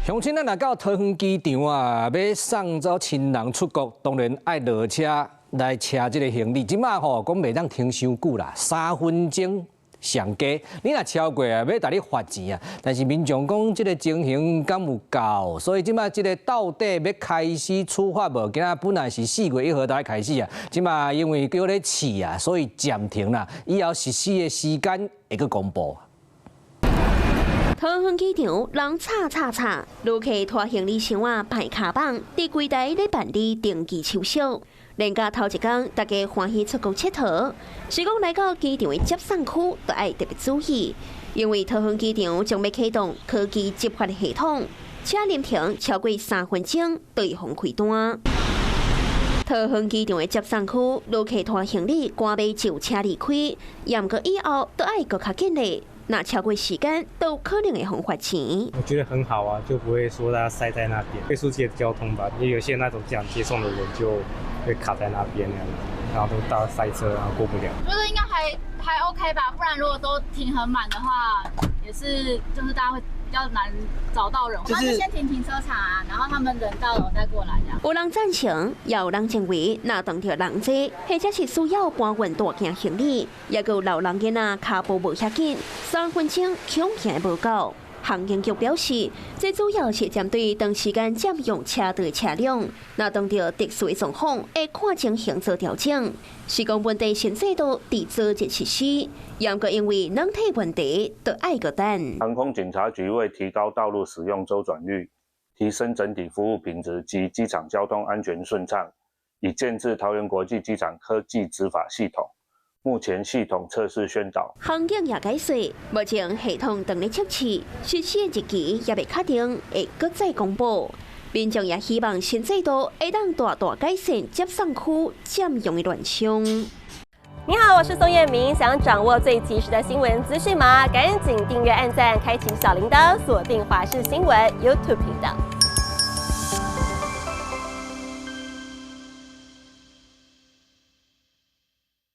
鄉親咱若到桃園機場啊，欲送走親人出國，當然愛落車來車這个行李。這馬吼講袂當停傷久啦，3分鐘上加。你若超過啊，欲共你罰錢啊。但是民眾講這个情形敢有夠？所以這馬這个到底欲開始處罰無？今仔本來是4月1號才開始啊，這馬因為閣咧試啊，所以暫停啦。以後實施的時間會閣公布。桃園機場人吵吵吵，旅客拖行李箱仔排跤蠓，佇櫃台咧辦理登機手續。連假頭一工，大家歡喜出國𨑨迌，是講來到機場的接送區，都愛特別注意，因為桃園機場將欲啟動科技執法的系統，車臨停超過3分鐘，就會予開單。桃園機場的接送區，旅客拖行李，趕欲就車離開，毋過以後都愛閣較緊咧。若超過時間，都可能會予罰錢。我覺得很好啊，就不會說大家塞在那邊，會疏解交通吧。也有些那種這樣接送的人就會卡在那邊那樣子，然後都到塞車，然後過不了。我覺得應該還 OK 吧，不然如果都停很滿的話，也是就是大家會比較難找到人。就是先停停車場啊，然後他們人到了再過來這樣。有人贊成，也有人認為，若當著人濟，或者是需要搬運大件行李，抑閣有老人囡仔跤步無遐緊，3分鐘恐驚無夠。航警局表示，這主要是針對長時間佔用車道的車輛，若當著特殊的狀況，會看情形做調整。是講本地新制度佇早日實施，毋過因為軟體問題，都愛閣等。航空警察局為提高道路使用週轉率，提升整體服務品質及機場交通安全順暢，已建置桃園國際機場科技執法系統。目前系統測試宣導。航警也解釋，目前系統正咧測試，實施的日期猶未確定，會閣再公布。民眾也希望新制度會當大大改善接送區佔用的亂象。你好，我是宋燕明，想掌握最及時的新聞資訊嗎？趕緊訂閱、按讚、開啟小鈴鐺，鎖定華視新聞 YouTube 頻道。